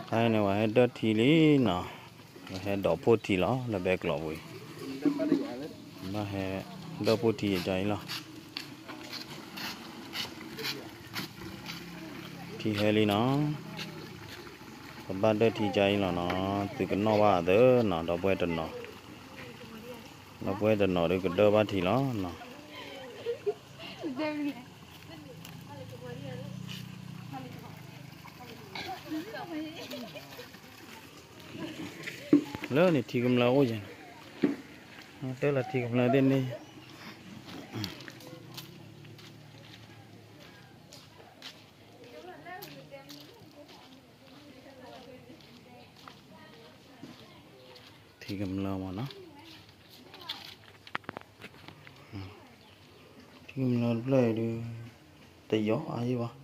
ခါအံၤန့ၣ် ပှၤဟဲဒၢထံလံနီၤ, ပှၤဟဲဒိးဖှိၣ်ထံလီၤ လၢဘဲကျိးပူၤအံၤ, ဘၣ်ဟဲဒၢဖှိၣ်ထံယကါအံၤလီၤ. ထံဟဲလံနီၤ, ပဘၣ်ဒၢထံကါအံၤလီၤနီၤ, သုကနီၣ်ဘၣ်သ့နီၤ, ဒီပုၢ်ဝဲၢ်တနီၤ, ဒီပုၢ်ဝဲၢ်တနီၤဒီးကဒၢဘၣ်ထံလီၤနီၤ. လၢန့ၣ်ထံကမျၢၢ်အိၣ်ယဲၢ်, တၢ်လၢထံကမျၢၢ်သ့ၣ်န့ၣ် ထံကမျၢၢ်မ့ၢ်နီၤ, ထံကမျၢၢ်တဖျၢၣ်အံၤဒီး တယီၤအါယံၢ်ဘၣ်,